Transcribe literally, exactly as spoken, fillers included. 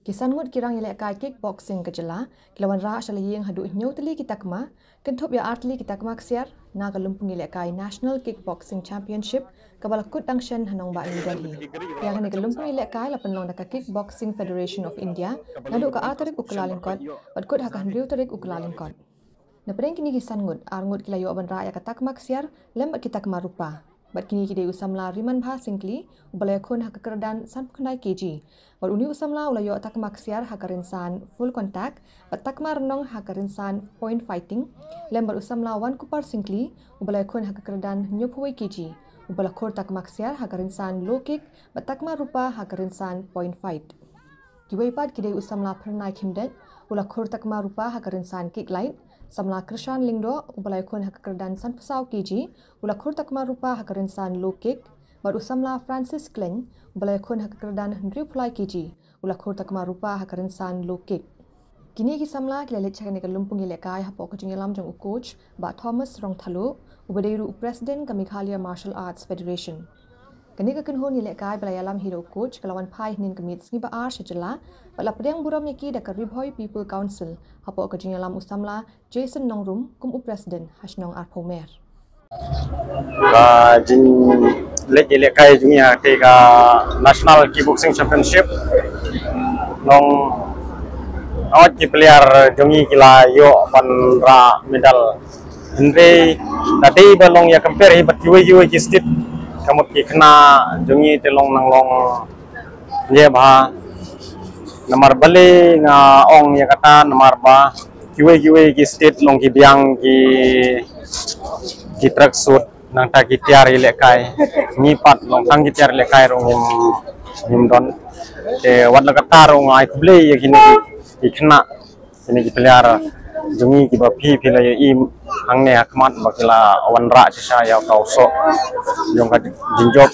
Ki san ngut ki rangïalehkai kickboxing ka jylla ki la wanrah sha la ïing haduh hynñiew tylli ki takma, kynthup ïa ar tylli ki takma ksiar na ka lympung ïalehkai National Kickboxing Championship kaba la kut dang shen ha nongbah New Delhi. Ïa kane ka lympung ïalehkai la pynlong da ka Kickboxing Federation of India naduh ka ar tarik u Kyllalyngkot bad kut ha ka hynriew tarik u Kyllalyngkot. Na pdeng kine ki san ngut, ar ngut ki la ïoh ban rah ïa ka takma ksiar lem bad ki takma rupa. Bad kine ki dei u samla Rimanbha Syngkli uba la ïakhun ha ka kyrdan sanphew khyndai kg. Bad une u samla u la ïoh takma ksiar ha ka rynsan full contact bad takma rnong ha ka rynsan point fighting. Lem bad u samla Wankupar Syngkli uba la ïakhun ha ka kyrdan hynñiewphew wei kg, uba la khur takma ksiar ha ka rynsan low kick bad takma rupa ha ka rynsan point fight. Kiwei pat ki dei u samla Phyrnai Khymdeit u la khur takma rupa ha ka rynsan kick light, samla Krishan Lyngdoh uba la ïakhun ha ka kyrdan sanphew saw kg u la khur takma rupa ha ka rynsan low kick, bad u samla Francis Khleng uba la ïakhun ha ka kyrdan hynriewphew lai kg u la khur takma rupa ha ka rynsan low kick. Kine ki samla ki la leit sha kane ka lympung ïalehkai hapoh ka jingïalam jong u coach Bah Thomas Rongthaluh uba dei ruh u president ka Meghalaya Martial Arts Federation. Kane ka kynhun ïalehkai ba la ïalam hi da u coach ka la wan phai hynnin ka miet sngi ba ar sha jylla bad la pdiang burom ïa ki da ka Ri Bhoi People Council hapoh ka jingïalam u samla Jason Nongrum kum u president ha shnong Arphew Mer. Ka jingleit ïalehkai jong ngi ha kane ka National Kickboxing Championship long, ngut ki player jong ngi ki la ïoh ban rah medal. Hynrei da dei ba long ïa compare hi bad kiwei kiwei ki state, ka mut ki khynnah jong ngi te long nang long ïa bha. Namar balei nga ong ïa kata, namar ba kiwei kiwei ki state long ki biang ki, ki track suit, nangta ki tiar ïalehkai. Ngi pat long tang ki tiar ïalehkai ruh ngim, ngim don. Te wat la kata ruh nga ai khublei ïa kine ki khynnah, kine ki player jong ngi kiba phi phi la ïohi hangne ha khmat ba ki la wanrah shisha ïa ka u soh jong ka jingjop.